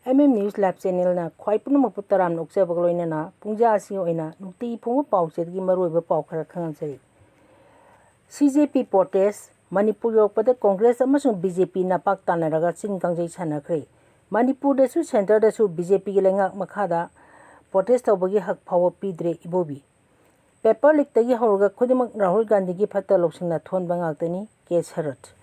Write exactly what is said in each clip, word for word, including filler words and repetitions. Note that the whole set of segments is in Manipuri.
ꯑꯦꯝ ꯑꯦꯝ ꯅ꯭ꯌꯨꯁ ꯂꯥꯏꯚ ꯆꯦꯅꯦꯜꯅ ꯈ꯭ꯋꯥꯏ ꯄꯨꯝꯅꯃꯛꯄꯨ ꯇꯔꯥꯝꯅ ꯑꯣꯛꯆꯕꯒ ꯂꯣꯏꯅꯅ ꯄꯨꯡꯖꯥ ꯑꯁꯤꯒꯤ ꯑꯣꯏꯅ ꯅꯨꯡꯇꯤꯒꯤ ꯐꯣꯡꯕ ꯄꯥꯎ ꯆꯦꯗꯒꯤ ꯃꯔꯨꯑꯣꯏꯕ ꯄꯥꯎ ꯈꯔ ꯈꯪꯍꯟꯖꯔꯤ꯫ ꯁꯤ ꯖꯦ ꯄꯤ ꯄ꯭ꯔꯣꯇꯦꯁ, ꯃꯅꯤꯄꯨꯔ ꯌꯧꯔꯛꯄꯗ ꯀꯣꯡꯒ꯭ꯔꯦꯁ ꯑꯃꯁꯨꯡ ꯕꯤ ꯖꯦ ꯄꯤ ꯅꯄꯥꯛ ꯇꯥꯟꯅꯔꯒ ꯆꯤꯟ ꯀꯥꯡꯖꯩ ꯁꯥꯟꯅꯈ꯭ꯔꯦ꯫ ꯃꯅꯤꯄꯨꯔꯗꯁꯨ ꯁꯦꯟꯇꯔꯗꯁꯨ ꯕꯤ ꯖꯦ ꯄꯤꯒꯤ ꯂꯩꯉꯥꯛ ꯃꯈꯥꯗ ꯄ꯭ꯔꯣꯇꯦꯁ ꯇꯧꯕꯒꯤ ꯍꯛ ꯐꯥꯎꯕ ꯄꯤꯗ꯭ꯔꯦ ꯏꯕꯣꯕꯤ꯫ ꯄꯦꯄꯔ ꯂꯤꯛꯇꯒꯤ ꯍꯧꯔꯒ ꯈꯨꯗꯤꯡꯃꯛ ꯔꯥꯍꯨꯜ ꯒꯥꯟꯙꯤꯒꯤ ꯐꯠꯇ ꯂꯧꯁꯤꯡꯅ ꯊꯣꯟꯕ ꯉꯥꯛꯇꯅꯤ꯫ ꯀꯦ ꯁꯔꯠ꯫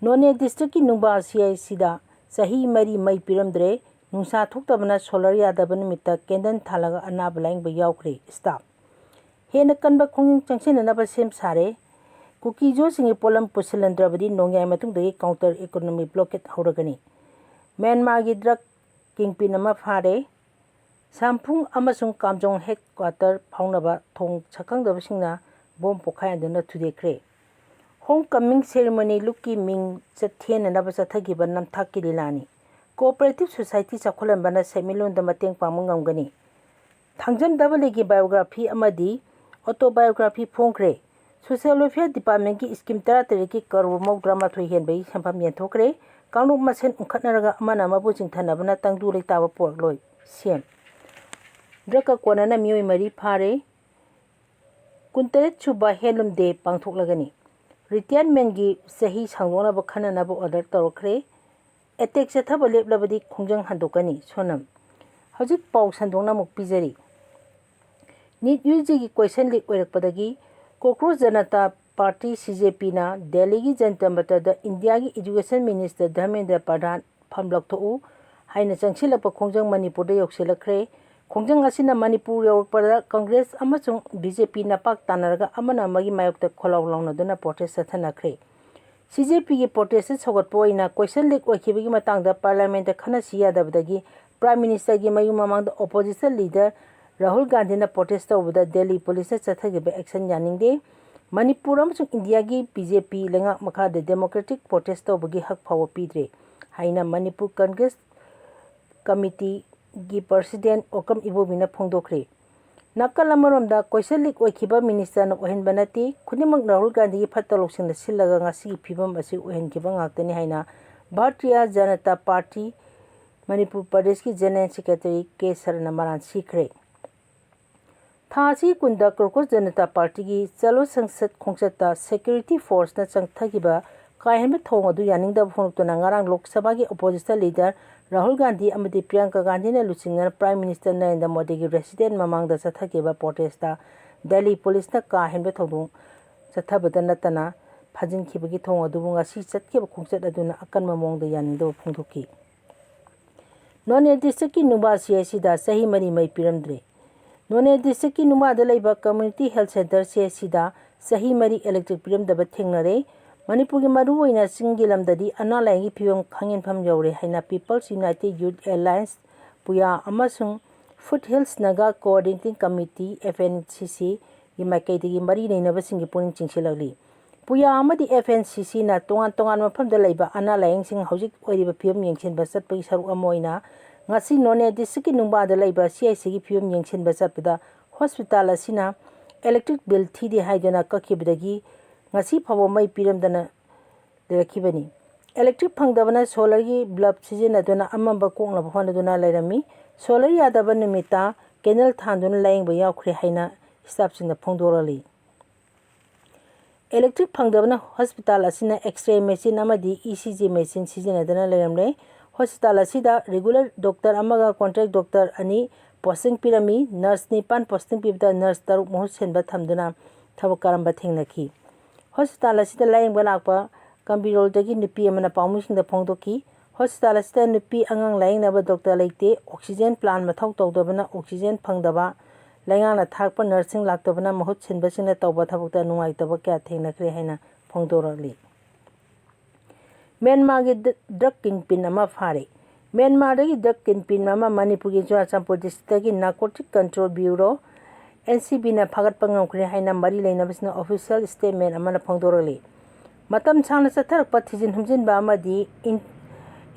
ꯅꯣꯅꯦ ꯗꯤꯁꯇ꯭ꯔꯤꯛꯀꯤ ꯅꯨꯡꯕꯥ ꯁꯤ ꯑꯥꯏ ꯁꯤꯗ ꯆꯍꯤ ꯃꯔꯤ ꯃꯩ ꯄꯤꯔꯝꯗ꯭ꯔꯦ꯫ ꯅꯨꯡꯁꯥ ꯊꯣꯛꯇꯕꯅ ꯁꯣꯂꯔ ꯌꯥꯗꯕ ꯅꯨꯃꯤꯠꯇ ꯀꯦꯟꯗꯜ ꯊꯥꯜꯂꯒ ꯑꯅꯥꯕ ꯂꯥꯌꯦꯡꯕ ꯌꯥꯎꯈ꯭ꯔꯦ ꯁ꯭ꯇꯥꯐ꯫ ꯍꯦꯟꯅ ꯀꯟꯕ ꯈꯣꯡꯖꯪ ꯆꯪꯁꯤꯟꯅꯅꯕ ꯁꯦꯝ ꯁꯥꯔꯦ꯫ ꯀꯨꯀꯤ-ꯖꯣꯁꯤꯡꯒꯤ ꯄꯣꯠꯂꯝ ꯄꯨꯁꯤꯜꯍꯟꯗ꯭ꯔꯕꯗꯤ ꯅꯣꯡꯌꯥꯏ ꯃꯇꯨꯡꯗꯒꯤ ꯀꯥꯎꯟꯇꯔ ꯏꯀꯣꯅꯣꯃꯤ ꯕ꯭ꯂꯣꯀꯦꯠ ꯍꯧꯔꯒꯅꯤ꯫ ꯃ꯭ꯌꯥꯟꯃꯥꯔꯒꯤ ꯗ꯭ꯔꯒ ꯀꯤꯡꯄꯤꯟ ꯑꯃ ꯐꯥꯔꯦ꯫ ꯁꯥꯝꯐꯨꯡ ꯑꯃꯁꯨꯡ ꯀꯥꯝꯖꯣꯡ ꯍꯦꯗꯀ꯭ꯋꯥꯇꯔ ꯐꯥꯎꯅꯕ ꯊꯣꯡ ꯁꯛꯈꯪꯗꯕꯁꯤꯡꯅ ꯕꯣꯝ ꯄꯣꯈꯥꯏꯍꯟꯗꯨꯅ ꯊꯨꯗꯦꯛꯈ꯭ꯔꯦ꯫ ꯍꯣꯝ ꯀꯃꯤꯡ ꯁꯦꯔꯤꯃꯣꯅꯤ ꯂꯨꯞꯀꯤ ꯃꯤꯡ ꯆꯠ ꯊꯦꯟꯅꯅꯕ ꯆꯠꯊꯈꯤꯕ ꯅꯝꯊꯥꯛꯀꯤ ꯂꯤꯂꯥꯅꯤ꯫ ꯀꯣꯑꯣꯄꯔꯦꯇꯤꯚ ꯁꯣꯁꯥꯏꯇꯤ ꯆꯥꯎꯈꯠꯍꯟꯕꯅ ꯁꯦꯟꯃꯤꯠꯂꯣꯟꯗ ꯃꯇꯦꯡ ꯄꯥꯡꯕ ꯉꯝꯒꯅꯤ꯫ ꯊꯥꯡꯖꯝ ꯗꯕꯂꯤꯒꯤ ꯕꯥꯏꯑꯣꯒ꯭ꯔꯥꯐꯤ ꯑꯃꯗꯤ ꯑꯣꯇꯣꯕꯥꯏꯑꯣꯒ꯭ꯔꯥꯐꯤ ꯐꯣꯡꯈ꯭ꯔꯦ꯫ ꯁꯣꯁꯤꯌꯦꯜ ꯋꯦꯜꯐꯤꯌꯔ ꯗꯤꯄꯥꯔꯠꯃꯦꯟꯠꯀꯤ ꯁ꯭ꯀꯤꯝ ꯇꯔꯥꯇꯔꯦꯠꯀꯤ ꯀꯔꯣꯔ ꯃꯧꯗ꯭ꯔꯥꯃꯥꯊꯣꯏ ꯍꯦꯟꯕꯒꯤ ꯁꯦꯟꯐꯝ ꯌꯦꯟꯊꯣꯛꯈ꯭ꯔꯦ꯫ ꯀꯥꯡꯂꯨꯞ ꯃꯁꯦꯟ ꯎꯪꯈꯠꯅꯔꯒ ꯑꯃꯅ ꯑꯃꯕꯨ ꯆꯤꯡꯊꯅꯕꯅ ꯇꯪꯗꯨ ꯂꯩꯇꯥꯕ ꯄꯣꯔꯛꯂꯣꯏ꯫ ꯁꯤ ꯑꯦꯝ꯫ ꯗ꯭ꯔꯒꯀ ꯀꯣꯟꯅꯅ ꯃꯤꯑꯣꯏ ꯃꯔꯤ ꯐꯥꯔꯦ꯫ ꯀꯨꯟꯇꯔꯦꯠ ꯁꯨꯕ ꯍꯦꯟꯂꯨꯝ ꯗꯦ ꯄꯥꯡꯊꯣꯛꯂꯒꯅꯤ꯫ ꯔꯤꯇꯥꯌꯔꯃꯦꯟꯒꯤ ꯆꯍꯤ ꯁꯥꯡꯗꯣꯛꯅꯕ ꯈꯟꯅꯅꯕ ꯑꯣꯔꯗꯔ ꯇꯧꯔꯛꯈ꯭ꯔꯦ꯫ ꯑꯦꯇꯦꯛ ꯆꯠꯊꯕ ꯂꯦꯞꯂꯕꯗꯤ ꯈꯣꯡꯖꯪ ꯍꯟꯗꯣꯛꯀꯅꯤ꯫ ꯁꯣꯅꯝ꯫ ꯍꯧꯖꯤꯛ ꯄꯥꯎ ꯁꯟꯗꯣꯛꯅ ꯑꯃꯨꯛ ꯄꯤꯖꯔꯤ꯫ ꯅꯤꯠ ꯌꯨ ꯖꯤꯒꯤ ꯀꯣꯏꯁꯟ ꯂꯤꯛ ꯑꯣꯏꯔꯛꯄꯗꯒꯤ ꯀꯣꯀ꯭ꯔꯣꯁ ꯖꯅꯇꯥ ꯄꯥꯔꯇꯤ, ꯁꯤ ꯖꯦ ꯄꯤꯅ ꯗꯦꯜꯂꯤꯒꯤ ꯖꯟꯇꯔ ꯃꯟꯇꯔꯗ ꯏꯟꯗꯤꯌꯥꯒꯤ ꯏꯗꯨꯀꯦꯁꯟ ꯃꯤꯅꯤꯁꯇꯔ ꯙꯔꯃꯦꯟꯗ꯭ꯔ ꯄ꯭ꯔꯙꯥꯟ ꯐꯝ ꯂꯧꯊꯣꯛꯎ ꯍꯥꯏꯅ ꯆꯪꯁꯤꯜꯂꯛꯄ ꯈꯣꯡꯖꯪ ꯃꯅꯤꯄꯨꯔꯗ ꯌꯧꯁꯤꯜꯂꯛꯈ꯭ꯔꯦ꯫ ꯈꯣꯡꯖꯪ ꯑꯁꯤꯅ ꯃꯅꯤꯄꯨꯔ ꯌꯧꯔꯛꯄꯗ ꯀꯪꯒ꯭ꯔꯦꯁ ꯑꯃꯁꯨꯡ ꯕꯤ ꯖꯦ ꯄꯤ ꯅꯄꯥꯛ ꯇꯥꯟꯅꯔꯒ ꯑꯃꯅ ꯑꯃꯒꯤ ꯃꯥꯌꯣꯛꯇ ꯈꯣꯜꯂꯥꯎ ꯂꯥꯎꯅꯗꯨꯅ ꯄ꯭ꯔꯣꯇꯦꯁ ꯆꯠꯊꯅꯈ꯭ꯔꯦ꯫ ꯁꯤ ꯖꯦ ꯄꯤꯒꯤ ꯄ꯭ꯔꯣꯇꯦꯁꯇ ꯁꯧꯒꯠꯄ ꯑꯣꯏꯅ ꯀꯣꯏꯁꯟ ꯂꯤꯛ ꯑꯣꯏꯈꯤꯕꯒꯤ ꯃꯇꯥꯡꯗ ꯄꯥꯔꯂꯤꯌꯥꯃꯦꯟꯠꯇ ꯈꯟꯅꯁꯤ ꯌꯥꯗꯕꯗꯒꯤ ꯄ꯭ꯔꯥꯏꯝ ꯃꯤꯅꯤꯁꯇꯔꯒꯤ ꯃꯌꯨꯝ ꯃꯃꯥꯡꯗ ꯑꯣꯄꯣꯖꯤꯁꯟ ꯂꯤꯗꯔ ꯔꯥꯍꯨꯜ ꯒꯥꯟꯙꯤꯅ ꯄ꯭ꯔꯣꯇꯦꯁ ꯇꯧꯕꯗ ꯗꯦꯜꯂꯤ ꯄꯨꯂꯤꯁꯅ ꯆꯠꯊꯈꯤꯕ ꯑꯦꯛꯁꯟ ꯌꯥꯅꯤꯡꯗꯦ꯫ ꯃꯅꯤꯄꯨꯔ ꯑꯃꯁꯨꯡ ꯏꯟꯗꯤꯌꯥꯒꯤ ꯕꯤ ꯖꯦ ꯄꯤ ꯂꯩꯉꯥꯛ ꯃꯈꯥꯗ ꯗꯦꯃꯣꯀ꯭ꯔꯦꯇꯤꯛ ꯄ꯭ꯔꯣꯇꯦꯁ ꯇꯧꯕꯒꯤ ꯍꯛ ꯐꯥꯎꯕ ꯄꯤꯗ꯭ꯔꯦ ꯍꯥꯏꯅ ꯃꯅꯤꯄꯨꯔ ꯀꯪꯒ꯭ꯔꯦꯁ ꯀꯃꯤꯇꯤꯒꯤ ꯄ꯭ꯔꯁꯤꯗꯦꯟꯠ ꯑꯣꯀꯝ ꯏꯕꯣꯕꯤꯅ ꯐꯣꯡꯗꯣꯛꯈ꯭ꯔꯦ꯫ ꯅꯥꯀꯜ ꯑꯃꯔꯣꯝꯗ ꯀꯣꯏꯁꯟ ꯂꯤꯛ ꯑꯣꯏꯈꯤꯕ ꯃꯤꯅꯤꯁꯇꯔꯅ ꯑꯣꯏꯍꯟꯕ ꯅꯠꯇꯦ, ꯈꯨꯗꯤꯡꯃꯛ ꯔꯥꯍꯨꯜ ꯒꯥꯟꯙꯤꯒꯤ ꯐꯠꯇ ꯂꯧꯁꯤꯡꯅ ꯁꯤꯜꯂꯒ ꯉꯁꯤꯒꯤ ꯐꯤꯕꯝ ꯑꯁꯤ ꯑꯣꯏꯍꯟꯈꯤꯕ ꯉꯥꯛꯇꯅꯤ ꯍꯥꯏꯅ ꯚꯥꯔꯇꯤꯌꯥ ꯖꯅꯇꯥ ꯄꯥꯔꯇꯤ ꯃꯅꯤꯄꯨꯔ ꯄ꯭ꯔꯗꯦꯁꯀꯤ ꯖꯦꯅꯔꯦꯜ ꯁꯦꯀ꯭ꯔꯦꯇꯔꯤ ꯀꯦ ꯁꯔꯅ ꯃꯔꯥꯜ ꯁꯤꯈ꯭ꯔꯦ꯫ ꯊꯥ ꯑꯁꯤꯒꯤ ꯀꯨꯟꯗ ꯀꯣꯀ꯭ꯔꯣꯁ ꯖꯅꯇꯥ ꯄꯥꯔꯇꯤꯒꯤ ꯆꯂꯣ ꯁꯪꯁꯠ ꯈꯣꯡꯆꯠꯇ ꯁꯦꯀ꯭ꯌꯨꯔꯤꯇꯤ ꯐꯣꯔꯁꯅ ꯆꯪꯊꯈꯤꯕ ꯀꯥ ꯍꯦꯟꯕ ꯊꯧꯑꯣꯡ ꯑꯗꯨ ꯌꯥꯅꯤꯡꯗꯕ ꯐꯣꯡꯗꯣꯛꯇꯨꯅ ꯉꯔꯥꯡ ꯂꯣꯛ ꯁꯚꯥꯒꯤ ꯑꯣꯄꯣꯖꯤꯁꯟ ꯂꯤꯗꯔ ꯔꯥꯍꯨꯜ ꯒꯥꯟꯙꯤ ꯑꯃꯗꯤ ꯄ꯭ꯔꯤꯌꯥꯡꯀꯥ ꯒꯥꯟꯙꯤꯅ ꯂꯨꯆꯤꯡꯗꯨꯅ ꯄ꯭ꯔꯥꯏꯝ ꯃꯤꯅꯤꯁꯇꯔ ꯅꯔꯦꯟꯗ꯭ꯔ ꯃꯣꯗꯤꯒꯤ ꯔꯦꯁꯤꯗꯦꯟ ꯃꯃꯥꯡꯗ ꯆꯠꯊꯈꯤꯕ ꯄ꯭ꯔꯣꯇꯦꯁꯇ ꯗꯦꯜꯂꯤ ꯄꯨꯂꯤꯁꯅ ꯀꯥ ꯍꯦꯟꯕ ꯊꯧꯗꯣꯡ ꯆꯠꯊꯕꯗ ꯅꯠꯇꯅ ꯐꯥꯖꯤꯟꯈꯤꯕꯒꯤ ꯊꯧꯑꯣꯡ ꯑꯗꯨꯕꯨ ꯉꯁꯤ ꯆꯠꯈꯤꯕ ꯈꯣꯡꯆꯠ ꯑꯗꯨꯅ ꯑꯀꯟꯕ ꯃꯑꯣꯡꯗ ꯌꯥꯅꯤꯡꯗꯕ ꯐꯣꯡꯗꯣꯛꯈꯤ꯫ ꯅꯣꯅꯦ ꯗꯤꯁꯇ꯭ꯔꯤꯛꯀꯤ ꯅꯨꯡꯕꯥ ꯁꯤ ꯑꯦꯁ ꯁꯤꯗ ꯆꯍꯤ ꯃꯔꯤ ꯃꯩ ꯄꯤꯔꯝꯗ꯭ꯔꯦ꯫ ꯅꯣꯅꯦ ꯗꯤꯁꯇ꯭ꯔꯤꯛꯀꯤ ꯅꯨꯡꯕꯥꯗ ꯂꯩꯕ community health centre C S ꯁꯤꯗ ꯆꯍꯤ ꯃꯔꯤ ꯏꯂꯦꯛꯇ꯭ꯔꯤꯛ ꯄꯤꯔꯝꯗꯕ ꯊꯦꯡꯅꯔꯦ꯫ ꯃꯅꯤꯄꯨꯔꯒꯤ ꯃꯔꯨꯑꯣꯏꯅ ꯆꯤꯡꯒꯤ ꯂꯝꯗꯗꯤ ꯑꯅꯥ ꯂꯥꯏꯌꯦꯡꯒꯤ ꯐꯤꯕꯝ ꯈꯪꯍꯦꯟꯐꯝ ꯌꯧꯔꯦ ꯍꯥꯏꯅ People's United Youth Alliance, ꯄꯨꯌꯥ, ꯑꯃꯁꯨꯡ Foothills Naga Coordinating Committee, F N C C, ꯒꯤ ꯃꯥꯏꯀꯩꯗꯒꯤ ꯃꯔꯤ ꯂꯩꯅꯕꯁꯤꯡꯒꯤ ꯄꯨꯛꯅꯤꯡ ꯆꯤꯡꯁꯤꯜꯂꯛꯂꯤ꯫ ꯄꯨꯌꯥ ꯑꯃꯗꯤ F N C C ꯅ ꯇꯣꯉꯥꯟ ꯇꯣꯉꯥꯟꯕ ꯃꯐꯝꯗ ꯂꯩꯕ ꯑꯅꯥ ꯂꯥꯏꯌꯦꯡꯁꯤꯡ ꯍꯧꯖꯤꯛ ꯑꯣꯏꯔꯤꯕ ꯐꯤꯕꯝ ꯌꯦꯡꯁꯤꯟꯕ ꯆꯠꯄꯒꯤ ꯁꯔꯨꯛ ꯑꯃ ꯑꯣꯏꯅ ꯉꯁꯤ ꯅꯣꯅꯦ ꯗꯤꯁꯇ꯭ꯔꯤꯛꯀꯤ ꯅꯨꯡꯕꯥꯗ ꯂꯩꯕ ꯁꯤ ꯑꯥꯏ ꯁꯤꯒꯤ ꯐꯤꯕꯝ ꯌꯦꯡꯁꯤꯟꯕ ꯆꯠꯄꯗ ꯍꯣꯁꯄꯤꯇꯥꯜ ꯑꯁꯤꯅ ꯏꯂꯦꯛꯇ꯭ꯔꯤꯛ ꯕꯤꯜ ꯊꯤꯗꯦ ꯍꯥꯏꯗꯨꯅ ꯀꯛꯈꯤꯕꯗꯒꯤ ꯉꯁꯤ ꯐꯥꯎꯕ ꯃꯩ ꯄꯤꯔꯝꯗꯅ ꯂꯩꯔꯛꯈꯤꯕꯅꯤ꯫ ꯏꯂꯦꯛꯇ꯭ꯔꯤꯛ ꯐꯪꯗꯕꯅ ꯁꯣꯂꯔꯒꯤ ꯕꯜꯕ ꯁꯤꯖꯤꯟꯅꯗꯨꯅ ꯑꯃꯝꯕ ꯀꯣꯛꯅꯕ ꯍꯣꯠꯅꯗꯨꯅ ꯂꯩꯔꯝꯃꯤ꯫ ꯁꯣꯂꯔ ꯌꯥꯗꯕ ꯅꯨꯃꯤꯠꯇ ꯀꯦꯟꯗꯜ ꯊꯥꯟꯗꯨꯅ ꯂꯥꯌꯦꯡꯕ ꯌꯥꯎꯈ꯭ꯔꯦ ꯍꯥꯏꯅ ꯁ꯭ꯇꯥꯐꯁꯤꯡꯅ ꯐꯣꯡꯗꯣꯔꯛꯂꯤ꯫ ꯏꯂꯦꯛꯇ꯭ꯔꯤꯛ ꯐꯪꯗꯕꯅ ꯍꯣꯁꯄꯤꯇꯥꯜ ꯑꯁꯤꯅ X-ray ꯃꯦꯆꯤꯟ ꯑꯃꯗꯤ E C G ꯃꯦꯆꯤꯟ ꯁꯤꯖꯤꯟꯅꯗꯨꯅ ꯂꯩꯔꯝꯂꯦ꯫ ꯍꯣꯁꯄꯤꯇꯥꯜ ꯑꯁꯤꯗ ꯔꯤꯒꯨꯂꯔ ꯗꯣꯛꯇꯔ ꯑꯃꯒ ꯀꯣꯟꯇ꯭ꯔꯦꯛ ꯗꯣꯛꯇꯔ ꯑꯅꯤ ꯄꯣꯁꯇꯤꯡ ꯄꯤꯔꯝꯃꯤ꯫ ꯅꯔꯁ ꯅꯤꯄꯥꯟ ꯄꯣꯁꯇꯤꯡ ꯄꯤꯕꯗ ꯅꯔꯁ ꯇꯔꯨꯛ ꯃꯍꯨꯠ ꯁꯤꯟꯕ ꯊꯝꯗꯨꯅ ꯊꯕꯛ ꯀꯔꯝꯕ ꯊꯦꯡꯅꯈꯤ꯫ ꯍꯣꯁꯄꯤꯇꯥꯜ ꯑꯁꯤꯗ ꯂꯥꯌꯦꯡꯕ ꯂꯥꯛꯄ ꯀꯝꯕꯤꯔꯣꯜꯗꯒꯤ ꯅꯨꯄꯤ ꯑꯃꯅ ꯄꯥꯎꯃꯤꯁꯤꯡꯗ ꯐꯣꯡꯗꯣꯛꯈꯤ꯫ ꯍꯣꯁꯄꯤꯇꯥꯜ ꯑꯁꯤꯗ ꯅꯨꯄꯤ ꯑꯉꯥꯡ ꯂꯥꯌꯦꯡꯅꯕ ꯗꯣꯛꯇꯔ ꯂꯩꯇꯦ꯫ ꯑꯣꯛꯁꯤꯖꯦꯟ ꯄ꯭ꯂꯥꯟ ꯃꯊꯧ ꯇꯧꯗꯕꯅ ꯑꯣꯛꯁꯤꯖꯦꯟ ꯐꯪꯗꯕ, ꯂꯩꯉꯥꯛꯅ ꯊꯥꯔꯛꯄ ꯅꯔꯁꯁꯤꯡ ꯂꯥꯛꯇꯕꯅ ꯃꯍꯨꯠ ꯁꯤꯟꯕꯁꯤꯡꯅ ꯇꯧꯕ ꯊꯕꯛꯇ ꯅꯨꯡꯉꯥꯏꯇꯕ ꯀꯌꯥ ꯊꯦꯡꯅꯈ꯭ꯔꯦ ꯍꯥꯏꯅ ꯐꯣꯡꯗꯣꯔꯛꯂꯤ꯫ ꯃ꯭ꯌꯥꯟꯃꯥꯔꯒꯤ ꯗ-, ꯗ꯭ꯔꯒ ꯀꯤꯡꯄꯤꯟ ꯑꯃ ꯐꯥꯔꯦ꯫ ꯃ꯭ꯌꯥꯟꯃꯥꯔꯗꯒꯤ ꯗ꯭ꯔꯒ ꯀꯤꯡꯄꯤꯟ ꯑꯃ ꯃꯅꯤꯄꯨꯔꯒꯤ Churachandpur ꯗꯤꯁꯇ꯭ꯔꯤꯛꯇꯒꯤ Narcotic Control Bureau, N C B ꯅ ꯐꯥꯒꯠꯄ ꯉꯝꯈ꯭ꯔꯦ ꯍꯥꯏꯅ ꯃꯔꯤ ꯂꯩꯅꯕꯁꯤꯡꯅ ꯑꯣꯐꯤꯁꯤꯌꯦꯜ ꯁ꯭ꯇꯦꯠꯃꯦꯟ ꯑꯃꯅ ꯐꯣꯡꯗꯣꯔꯛꯂꯤ꯫ ꯃꯇꯝ ꯁꯥꯡꯅ ꯆꯠꯊꯔꯛꯄ ꯊꯤꯖꯤꯟ ꯍꯨꯝꯖꯤꯟꯕ ꯑꯃꯗꯤ ꯏꯟ-,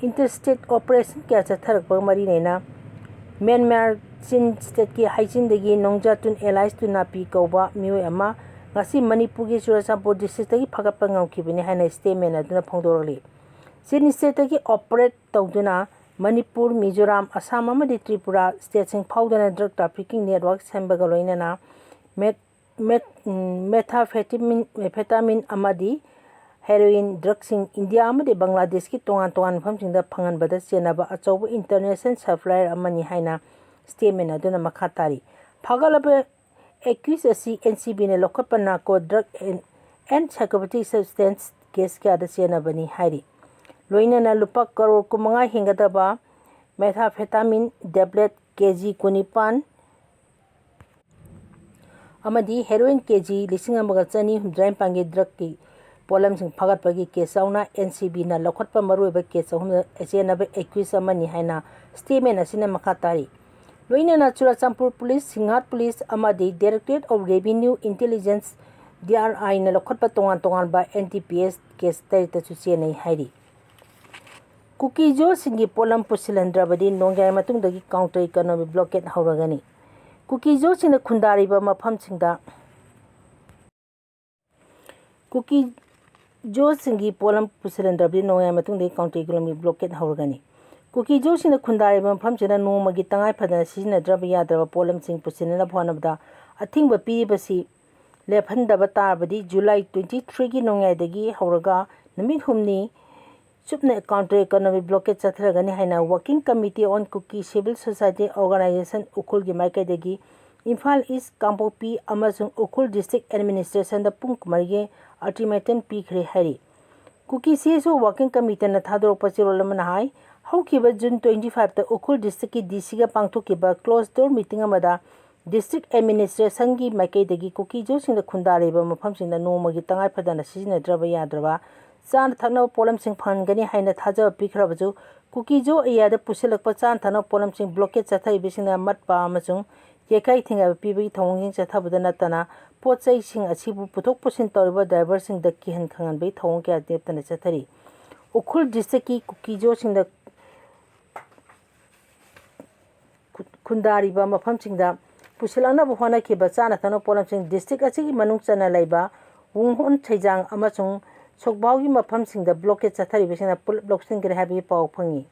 ꯏꯟꯇꯔ ꯁ꯭ꯇꯦꯠ ꯑꯣꯄꯔꯦꯁꯟ ꯀꯌꯥ ꯆꯠꯊꯔꯛꯄꯒ ꯃꯔꯤ ꯂꯩꯅ ꯃ꯭ꯌꯥꯟꯃꯥꯔ ꯆꯤꯟ ꯁ꯭ꯇꯦꯠꯀꯤ ꯍꯥꯏꯆꯤꯟꯗꯒꯤ ꯅꯣꯡꯖꯥꯇꯨꯟ ꯑꯦꯂꯥꯏꯁ ꯇꯨꯅꯥꯄꯤ ꯀꯧꯕ ꯃꯤꯑꯣꯏ ꯑꯃ ꯉꯁꯤ ꯃꯅꯤꯄꯨꯔꯒꯤ ꯆꯨꯔꯥꯆꯥꯟꯄꯨꯔ ꯗꯤꯁꯇ꯭ꯔꯤꯛꯇꯒꯤ ꯐꯥꯒꯠꯄ ꯉꯝꯈꯤꯕꯅꯤ ꯍꯥꯏꯅ ꯁ꯭ꯇꯦꯠꯃꯦꯟ ꯑꯗꯨꯅ ꯐꯣꯡꯗꯣꯔꯛꯂꯤ꯫ ꯆꯤꯟ ꯁ꯭ꯇꯦꯠꯇꯒꯤ ꯑꯣꯄꯔꯦꯠ ꯇꯧꯗꯨꯅ ꯃꯅꯤꯄꯨꯔ, ꯃꯤꯖꯣꯔꯥꯝ, ꯑꯁꯥꯝ ꯑꯃꯗꯤ ꯇ꯭ꯔꯤꯄꯨꯔꯥ ꯁ꯭ꯇꯦꯠꯁꯤꯡ ꯐꯥꯎꯗꯨꯅ ꯗ꯭ꯔꯒ ꯇ꯭ꯔꯥꯐꯤꯀꯤꯡ ꯅꯦꯠꯋꯥꯔꯛ ꯁꯦꯝꯕꯒ ꯂꯣꯏꯅꯅ ꯃꯦꯠ ꯃꯦꯠ ꯃꯦꯊꯥꯐꯦꯇꯥꯃꯤꯟ ꯐꯦꯇꯥꯃꯤꯟ ꯑꯃꯗꯤ ꯍꯦꯔꯣꯏꯟ ꯗ꯭ꯔꯒꯁꯤꯡ ꯏꯟꯗꯤꯌꯥ ꯑꯃꯗꯤ ꯕꯪꯒ꯭ꯂꯥꯗꯦꯁꯀꯤ ꯇꯣꯉꯥꯟ ꯇꯣꯉꯥꯟꯕ ꯃꯐꯝꯁꯤꯡꯗ ꯐꯪꯍꯟꯕꯗ ꯆꯦꯟꯅꯕ ꯑꯆꯧꯕ ꯏꯟꯇꯔꯅꯦꯁꯅꯦꯜ ꯁꯄ꯭ꯂꯥꯏꯌꯔ ꯑꯃꯅꯤ ꯍꯥꯏꯅ ꯁ꯭ꯇꯦꯠꯃꯦꯟ ꯑꯗꯨꯅ ꯃꯈꯥ ꯇꯥꯔꯤ꯫ ꯐꯥꯒꯠꯂꯕ ꯑꯦꯀ꯭ꯌꯨꯁ ꯑꯁꯤ ꯑꯦꯟ ꯁꯤ ꯕꯤꯅ ꯂꯧꯈꯠꯄ narco drug and ꯁꯥꯏꯀꯣꯄꯦꯇꯤꯛ substance case ꯀꯌꯥꯗ ꯆꯦꯟꯅꯕꯅꯤ ꯍꯥꯏꯔꯤ꯫ ꯂꯣꯏꯅꯅ ꯂꯨꯄꯥ ꯀꯔꯣꯔ ꯀꯨꯟꯃꯉꯥ ꯍꯦꯟꯒꯗꯕ ꯃꯦꯊꯥꯐꯦꯇꯥꯃꯤꯟ ꯇꯦꯕ꯭ꯂꯦꯠ ꯀꯦ ꯖꯤ ꯀꯨꯟꯅꯤꯄꯥꯟ ꯑꯃꯗꯤ ꯍꯦꯔꯣꯏꯟ ꯀꯦ ꯖꯤ ꯂꯤꯁꯤꯡ ꯑꯃꯒ ꯆꯅꯤ ꯍꯨꯝꯐꯨꯇꯔꯥꯅꯤꯄꯥꯟꯒꯤ ꯗ꯭ꯔꯒꯀꯤ ꯄꯣꯠꯂꯝꯁꯤꯡ ꯐꯥꯒꯠꯄꯒꯤ ꯀꯦꯁ ꯌꯥꯎꯅ ꯑꯦꯟ ꯁꯤ ꯕꯤꯅ ꯂꯧꯈꯠꯄ ꯃꯔꯨꯑꯣꯏꯕ ꯀꯦꯁ ꯑꯍꯨꯝꯗ ꯆꯦꯟꯅꯕ ꯑꯦꯀ꯭ꯌꯨꯁ ꯑꯃꯅꯤ ꯍꯥꯏꯅ ꯁ꯭ꯇꯦꯠꯃꯦꯟ ꯑꯁꯤꯅ ꯃꯈꯥ ꯇꯥꯔꯤ꯫ ꯂꯣꯏꯅꯅ ꯆꯨꯔꯥꯆꯥꯟꯄꯨꯔ ꯄꯨꯂꯤꯁ, ꯁꯤꯡꯍꯥꯠ ꯄꯨꯂꯤꯁ ꯑꯃꯗꯤ Directorate of Revenue Intelligence, D R ꯑꯥꯏꯅ ꯂꯧꯈꯠꯄ ꯇꯣꯉꯥꯟ ꯇꯣꯉꯥꯟꯕ N D P S case ꯇꯔꯦꯠꯇꯁꯨ ꯆꯦꯟꯅꯩ ꯍꯥꯏꯔꯤ꯫ ꯀꯨꯀꯤ ꯖꯣꯁꯤꯡꯒꯤ ꯄꯣꯠꯂꯝ ꯄꯨꯁꯤꯜꯍꯟꯗ꯭ꯔꯕꯗꯤ ꯅꯣꯡꯌꯥꯏ ꯃꯇꯨꯡꯗꯒꯤ ꯀꯥꯎꯟꯇꯔ ꯏꯀꯣꯅꯣꯃꯤ ꯕ꯭ꯂꯣꯀꯦꯠ ꯍꯧꯔꯒꯅꯤ꯫ ꯀꯨꯀꯤ ꯖꯣꯁꯤꯡꯅ ꯈꯨꯟꯗꯥꯔꯤꯕ ꯃꯐꯝꯁꯤꯡꯗ ꯀꯨꯀꯤ ꯖꯣꯁꯤꯡꯒꯤ ꯄꯣꯠꯂꯝ ꯄꯨꯁꯤꯜꯍꯟꯗ꯭ꯔꯕꯗꯤ ꯅꯣꯡꯌꯥꯏ ꯃꯇꯨꯡꯗꯒꯤ ꯀꯥꯎꯟꯇꯔ ꯏꯀꯣꯅꯣꯃꯤ ꯕ꯭ꯂꯣꯀꯦꯠ ꯍꯧꯔꯒꯅꯤ꯫ ꯀꯨꯀꯤ ꯖꯣꯁꯤꯡꯅ ꯈꯨꯟꯗꯥꯔꯤꯕ ꯃꯐꯝꯁꯤꯗ ꯅꯣꯡꯃꯒꯤ ꯇꯉꯥꯏ ꯐꯗꯅ ꯁꯤꯖꯤꯟꯅꯗ꯭ꯔꯕ ꯌꯥꯗ꯭ꯔꯕ ꯄꯣꯠꯂꯝꯁꯤꯡ ꯄꯨꯁꯤꯟꯅꯅꯕ ꯍꯣꯠꯅꯕꯗ ꯑꯊꯤꯡꯕ ꯄꯤꯔꯤꯕꯁꯤ ꯂꯦꯞꯍꯟꯗꯕ ꯇꯥꯔꯕꯗꯤ ꯖꯨꯂꯥꯏ twenty threeꯒꯤ ꯅꯣꯡꯌꯥꯏꯗꯒꯤ ꯍꯧꯔꯒ ꯅꯨꯃꯤꯠ ꯍꯨꯝꯅꯤ ꯆꯨꯞꯅ ꯀꯥꯎꯟꯇꯔ ꯏꯀꯣꯅꯣꯃꯤ ꯕ꯭ꯂꯣꯀꯦꯠ ꯆꯠꯊꯔꯒꯅꯤ ꯍꯥꯏꯅ Working Committee on Kuki Civil Society Organization ꯎꯈ꯭ꯔꯨꯜꯒꯤ ꯃꯥꯏꯀꯩꯗꯒꯤ ꯏꯝꯐꯥꯜ ꯏꯁ, ꯀꯥꯡꯄꯣꯛꯄꯤ ꯑꯃꯁꯨꯡ ꯎꯈ꯭ꯔꯨꯜ ꯗꯤꯁꯇ꯭ꯔꯤꯛ ꯑꯦꯗꯃꯤꯅꯤꯁꯇ꯭ꯔꯦꯁꯟꯗ ꯄꯨꯡ ꯀꯨꯟꯃꯔꯤꯒꯤ ꯑꯜꯇꯤꯃꯦꯇꯝ ꯄꯤꯈ꯭ꯔꯦ ꯍꯥꯏꯔꯤ꯫ ꯀꯨꯀꯤ ꯁꯤ ꯑꯦꯁ ꯑꯣ ꯋꯥꯔꯀꯤꯡ ꯀꯃꯤꯇꯤꯅ ꯊꯥꯗꯣꯔꯛꯄ ꯆꯦꯔꯣꯜ ꯑꯃꯅ ꯍꯥꯏ, ꯍꯧꯈꯤꯕ ꯖꯨꯟ twenty fiveꯇ ꯎꯈ꯭ꯔꯨꯜ ꯗꯤꯁꯇ꯭ꯔꯤꯛꯀꯤ ꯗꯤ ꯁꯤꯒ ꯄꯥꯡꯊꯣꯛꯈꯤꯕ ꯀ꯭ꯂꯣꯖ ꯗꯣꯔ ꯃꯤꯇꯤꯡ ꯑꯃꯗ ꯗꯤꯁꯇ꯭ꯔꯤꯛ ꯑꯦꯗꯃꯤꯅꯤꯁꯇ꯭ꯔꯦꯁꯟꯒꯤ ꯃꯥꯏꯀꯩꯗꯒꯤ ꯀꯨꯀꯤ ꯖꯣꯁꯤꯡꯗ ꯈꯨꯟꯗꯥꯔꯤꯕ ꯃꯐꯝꯁꯤꯡꯗ ꯅꯣꯡꯃꯒꯤ ꯇꯉꯥꯏ ꯐꯗꯅ ꯁꯤꯖꯤꯟꯅꯗ꯭ꯔꯕ ꯌꯥꯗ꯭ꯔꯕ ꯆꯥꯅ ꯊꯛꯅꯕ ꯄꯣꯠꯂꯝꯁꯤꯡ ꯐꯪꯍꯟꯒꯅꯤ ꯍꯥꯏꯅ ꯊꯥꯖꯕ ꯄꯤꯈ꯭ꯔꯕꯁꯨ, ꯀꯨꯀꯤ ꯖꯣ ꯑꯦꯔꯤꯌꯥꯗ ꯄꯨꯁꯤꯜꯂꯛꯄ ꯆꯥꯅ ꯊꯛꯅꯕ ꯄꯣꯠꯂꯝꯁꯤꯡ ꯕ꯭ꯂꯣꯀꯦꯠ ꯆꯠꯊꯔꯤꯕꯁꯤꯡꯅ ꯃꯠꯄ ꯑꯃꯁꯨꯡ ꯌꯩꯈꯥꯏ ꯊꯤꯡꯒꯥꯏꯕ ꯄꯤꯕꯒꯤ ꯊꯧꯑꯣꯡꯁꯤꯡ ꯆꯠꯊꯕꯗ ꯅꯠꯇꯅ, ꯄꯣꯠ ꯆꯩꯁꯤꯡ ꯑꯁꯤꯕꯨ ꯄꯨꯊꯣꯛ ꯄꯨꯁꯤꯟ ꯇꯧꯔꯤꯕ ꯗ꯭ꯔꯥꯏꯚꯔꯁꯤꯡꯗ ꯀꯤꯍꯟ ꯈꯪꯍꯟꯕꯒꯤ ꯊꯧꯑꯣꯡ ꯀꯌꯥ ꯂꯦꯞꯇꯅ ꯆꯠꯊꯔꯤ꯫ ꯎꯈ꯭ꯔꯨꯜ ꯗꯤꯁꯇ꯭ꯔꯤꯛꯀꯤ ꯀꯨꯀꯤ ꯖꯣꯁꯤꯡꯗ ꯈꯨ-, ꯈꯨꯟꯗꯥꯔꯤꯕ ꯃꯐꯝꯁꯤꯡꯗ ꯄꯨꯁꯤꯜꯂꯛꯅꯕ ꯍꯣꯠꯅꯈꯤꯕ ꯆꯥꯅ ꯊꯛꯅꯕ ꯄꯣꯠꯂꯝꯁꯤꯡ ꯗꯤꯁꯇ꯭ꯔꯤꯛ ꯑꯁꯤꯒꯤ ꯃꯅꯨꯡ ꯆꯟꯅ ꯂꯩꯕ ꯋꯨꯡꯍꯣꯟ, ꯁꯩꯖꯥꯡ ꯑꯃꯁꯨꯡ ꯁꯣꯛꯕꯥꯎꯒꯤ ꯃꯐꯝꯁꯤꯡꯗ ꯕ꯭ꯂꯣꯀꯦꯠ ꯆꯠꯊꯔꯤꯕꯁꯤꯡꯅ ꯄꯨꯂꯞ ꯂꯧꯁꯤꯟꯈ꯭ꯔꯦ ꯍꯥꯏꯕꯒꯤ ꯄꯥꯎ ꯐꯪꯉꯤ꯫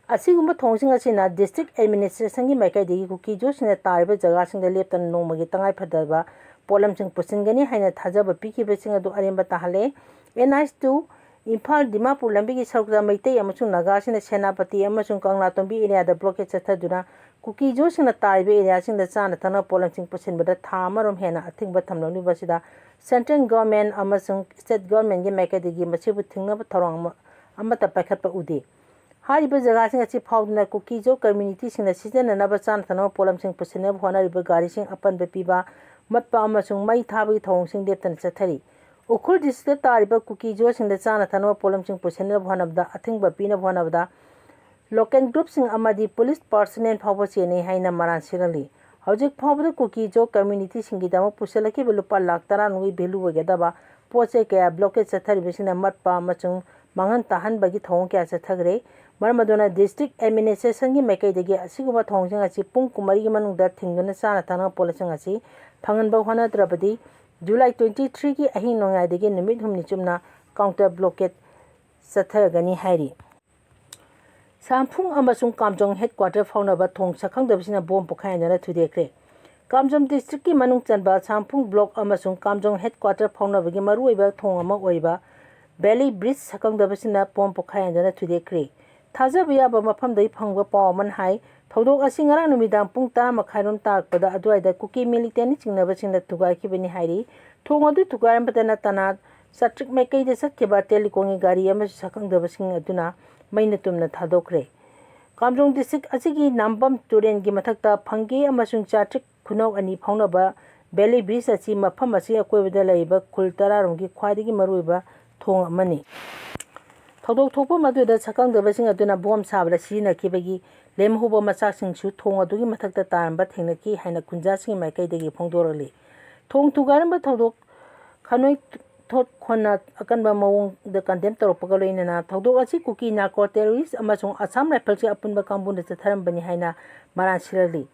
ꯑꯁꯤꯒꯨꯝꯕ ꯊꯣꯡꯁꯤꯡ ꯑꯁꯤꯅ district administrationꯒꯤ ꯃꯥꯏꯀꯩꯗꯒꯤ ꯀꯨꯀꯤꯖꯣꯁꯤꯡꯅ ꯇꯥꯔꯤꯕ ꯖꯒꯥꯁꯤꯡꯗ ꯂꯦꯞꯇꯅ ꯅꯣꯡꯃꯒꯤ ꯇꯉꯥꯏ ꯐꯗꯕ ꯄꯣꯠꯂꯝꯁꯤꯡ ꯄꯨꯁꯤꯟꯒꯅꯤ ꯍꯥꯏꯅ ꯊꯥꯖꯕ ꯄꯤꯈꯤꯕꯁꯤꯡ ꯑꯗꯨ ꯑꯔꯦꯝꯕ ꯇꯥꯍꯜꯂꯦ꯫ NH two ꯏꯝꯐꯥꯜ ꯗꯤꯃꯥꯄꯨꯔ ꯂꯝꯕꯤꯒꯤ ꯁꯔꯨꯛꯇ ꯃꯩꯇꯩ ꯑꯃꯁꯨꯡ ꯅꯥꯒꯥꯁꯤꯡꯅ ꯁꯦꯅꯥꯄꯇꯤ ꯑꯃꯁꯨꯡ ꯀꯪꯂꯥꯇꯣꯡꯕꯤ areaꯗ blockade ꯆꯠꯊꯗꯨꯅ ꯀꯨꯀꯤꯖꯣꯁꯤꯡꯅ ꯇꯥꯔꯤꯕ areaꯁꯤꯡꯗ ꯆꯥꯅ ꯊꯛꯅꯕ ꯄꯣꯠꯂꯝꯁꯤꯡ ꯄꯨꯁꯤꯟꯕꯗ ꯊꯥ ꯑꯃꯔꯣꯝ ꯍꯦꯟꯅ ꯑꯊꯤꯡꯕ ꯊꯝꯂꯝꯂꯤꯕ ꯑꯁꯤꯗ central government ꯑꯃꯁꯨꯡ state governmentꯒꯤ ꯃꯥꯏꯀꯩꯗꯒꯤ ꯃꯁꯤꯕꯨ ꯊꯤꯡꯅꯕ ꯊꯧꯔꯥꯡ ꯑꯃ-, ꯑꯃꯠꯇ ꯄꯥꯏꯈꯠꯄ ꯎꯗꯦ꯫ ꯍꯥꯏꯔꯤꯕ ꯖꯒꯥꯁꯤꯡ ꯑꯁꯤ ꯐꯥꯎꯗꯨꯅ ꯀꯨꯀꯤꯖꯣ communityꯁꯤꯡꯅ ꯁꯤꯖꯤꯟꯅꯅꯕ ꯆꯥꯅ ꯊꯛꯅꯕ ꯄꯣꯠꯂꯝꯁꯤꯡ ꯄꯨꯁꯤꯟꯅꯕ ꯍꯣꯠꯅꯔꯤꯕ ꯒꯥꯔꯤꯁꯤꯡ ꯑꯄꯟꯕ ꯄꯤꯕ, ꯃꯠꯄ ꯑꯃꯁꯨꯡ ꯃꯩ ꯊꯥꯕꯒꯤ ꯊꯧꯑꯣꯡꯁꯤꯡ ꯂꯦꯞꯇꯅ ꯆꯠꯊꯔꯤ꯫ ꯎꯈ꯭ꯔꯨꯜ districtꯇ ꯇꯥꯔꯤꯕ ꯀꯨꯀꯤꯖꯣꯁꯤꯡꯗ ꯆꯥꯅ ꯊꯛꯅꯕ ꯄꯣꯠꯂꯝꯁꯤꯡ ꯄꯨꯁꯤꯟꯅꯕ ꯍꯣꯠꯅꯕꯗ ꯑꯊꯤꯡꯕ ꯄꯤꯅꯕ ꯍꯣꯠꯅꯕꯗ local groupꯁꯤꯡ ꯑꯃꯗꯤ police personnel ꯐꯥꯎꯕ ꯆꯦꯟꯅꯩ ꯍꯥꯏꯅ ꯃꯔꯥꯜ ꯁꯤꯔꯜꯂꯤ꯫ ꯍꯧꯖꯤꯛ ꯐꯥꯎꯕꯗ ꯀꯨꯀꯤꯖꯣ communityꯁꯤꯡꯒꯤꯗꯃꯛ ꯄꯨꯁꯤꯜꯂꯛꯈꯤꯕ ꯂꯨꯄꯥ ꯂꯥꯈ ꯇꯔꯥ ꯅꯨꯡꯒꯤ value ꯑꯣꯏꯒꯗꯕ ꯄꯣꯠ ꯆꯩ ꯀꯌꯥ blockade ꯆꯠꯊꯔꯤꯕꯁꯤꯅ ꯃꯠꯄ ꯑꯃꯁꯨꯡ ꯃꯥꯡꯍꯟ ꯇꯥꯍꯟꯕꯒꯤ ꯊꯧꯑꯣꯡ ꯀꯌꯥ ꯆꯠꯊꯈ꯭ꯔꯦ꯫ ꯃꯔꯝ ꯑꯗꯨꯅ district administrationꯒꯤ ꯃꯥꯏꯀꯩꯗꯒꯤ ꯑꯁꯤꯒꯨꯝꯕ ꯊꯧꯑꯣꯡꯁꯤꯡ ꯑꯁꯤ ꯄꯨꯡ ꯀꯨꯟꯃꯔꯤꯒꯤ ꯃꯅꯨꯡꯗ ꯊꯤꯡꯗꯨꯅ ꯆꯥꯅ ꯊꯛꯅꯕ ꯄꯣꯠꯂꯝꯁꯤꯡ ꯑꯁꯤ ꯐꯪꯍꯟꯕ ꯍꯣꯠꯅꯗ꯭ꯔꯕꯗꯤ July twenty threeꯒꯤ ꯑꯍꯤꯡ ꯅꯣꯡꯌꯥꯏꯗꯒꯤ ꯅꯨꯃꯤꯠ ꯍꯨꯝꯅꯤ ꯆꯨꯞꯅ counter blockade ꯆꯠꯊꯒꯅꯤ ꯍꯥꯏꯔꯤ꯫ ꯁꯥꯝꯐꯨꯡ ꯑꯃꯁꯨꯡ ꯀꯥꯝꯖꯣꯡ headquarter ꯐꯥꯎꯅꯕ ꯊꯣꯡ ꯁꯛꯈꯪꯗꯕꯁꯤꯡꯅ ꯕꯣꯝ ꯄꯣꯈꯥꯏꯍꯟꯗꯨꯅ ꯊꯨꯗꯦꯛꯈ꯭ꯔꯦ꯫ ꯀꯥꯝꯖꯣꯡ districtꯀꯤ ꯃꯅꯨꯡ ꯆꯟꯕ ꯁꯥꯝꯐꯨꯡ block ꯑꯃꯁꯨꯡ ꯀꯥꯝꯖꯣꯡ headquarter ꯐꯥꯎꯅꯕꯒꯤ ꯃꯔꯨꯑꯣꯏꯕ ꯊꯣꯡ ꯑꯃ ꯑꯣꯏꯔꯤꯕ valley bridge ꯁꯛꯈꯪꯗꯕꯁꯤꯡꯅ ꯕꯣꯝ ꯄꯣꯈꯥꯏꯍꯟꯗꯨꯅ ꯊꯨꯗꯦꯛꯈ꯭ꯔꯦ꯫ ꯊꯥꯖꯕ ꯌꯥꯕ ꯃꯐꯝꯗꯒꯤ ꯐꯪꯕ ꯄꯥꯎ ꯑꯃꯅ ꯍꯥꯏ, ꯊꯧꯗꯣꯛ ꯑꯁꯤ ꯉꯔꯥꯡ ꯅꯨꯃꯤꯗꯥꯡ ꯄꯨꯡ ꯇꯔꯥ ꯃꯈꯥꯏꯔꯣꯝ ꯇꯥꯔꯛꯄꯗ ꯑꯗꯨꯋꯥꯏꯗ ꯀꯨꯀꯤ militant ꯆꯤꯡꯅꯕꯁꯤꯡꯅ ꯊꯨꯒꯥꯏꯈꯤꯕꯅꯤ ꯍꯥꯏꯔꯤ꯫ ꯊꯣꯡ ꯑꯗꯨ ꯊꯨꯒꯥꯏꯔꯝꯕꯗ ꯅꯠꯇꯅ ꯆꯥꯇ꯭ꯔꯤꯛ ꯃꯥꯏꯀꯩꯗ ꯆꯠꯈꯤꯕ telecomꯒꯤ ꯒꯥꯔꯤ ꯑꯃꯁꯨ ꯁꯛꯈꯪꯗꯕꯁꯤꯡ ꯑꯗꯨꯅ ꯃꯩꯅ ꯇꯨꯝꯅ ꯊꯥꯗꯣꯛꯈ꯭ꯔꯦ꯫ ꯀꯥꯝꯖꯣꯡ district ꯑꯁꯤꯒꯤ ꯅꯥꯝꯕꯝ ꯇꯨꯔꯦꯜꯒꯤ ꯃꯊꯛꯇ ꯐꯪꯒꯦ ꯑꯃꯁꯨꯡ ꯆꯥꯇ꯭ꯔꯤꯛ ꯈꯨꯅꯧ ꯑꯅꯤ ꯐꯥꯎꯅꯕ valley bridge ꯑꯁꯤ ꯃꯐꯝ ꯑꯁꯤꯒꯤ ꯑꯀꯣꯏꯕꯗ ꯂꯩꯔꯤꯕ ꯈꯨꯜ ꯇꯔꯥꯔꯣꯝꯒꯤ ꯈ꯭ꯋꯥꯏꯗꯒꯤ ꯃꯔꯨꯑꯣꯏꯕ ꯊꯣꯡ ꯑꯃꯅꯤ꯫ ꯊꯧꯗꯣꯛ ꯊꯣꯛꯄ ꯃꯗꯨꯗ ꯁꯛꯈꯪꯗꯕꯁꯤꯡ ꯑꯗꯨꯅ ꯕꯣꯝ ꯁꯥꯕꯗ ꯁꯤꯖꯤꯟꯅꯈꯤꯕꯒꯤ ꯂꯦꯝꯍꯧꯕ ꯃꯆꯥꯛꯁꯤꯡꯁꯨ ꯊꯣꯡ ꯑꯗꯨꯒꯤ ꯃꯊꯛꯇ ꯇꯥꯔꯝꯕ ꯊꯦꯡꯅꯈꯤ ꯍꯥꯏꯅ ꯈꯨꯟꯖꯥꯁꯤꯡꯒꯤ ꯃꯥꯏꯀꯩꯗꯒꯤ ꯐꯣꯡꯗꯣꯔꯛꯂꯤ꯫ ꯊꯣꯡ ꯊꯨꯒꯥꯏꯔꯝꯕ ꯊꯧꯗꯣꯛ ꯈꯥꯅꯣꯏ ꯊꯣꯠ ꯈꯣꯟꯅ ꯑꯀꯟꯕ ꯃꯑꯣꯡꯗ condemn ꯇꯧꯔꯛꯄꯒ ꯂꯣꯏꯅꯅ ꯊꯧꯗꯣꯛ ꯑꯁꯤ ꯀꯨꯀꯤ narco terrorist ꯑꯃꯁꯨꯡ Assam Riflesꯀꯤ ꯑꯄꯨꯟꯕ ꯀꯥꯡꯕꯨꯅ ꯆꯠꯊꯔꯝꯕꯅꯤ ꯍꯥꯏꯅ ꯃꯔꯥꯜ ꯁꯤꯔꯜꯂꯤ꯫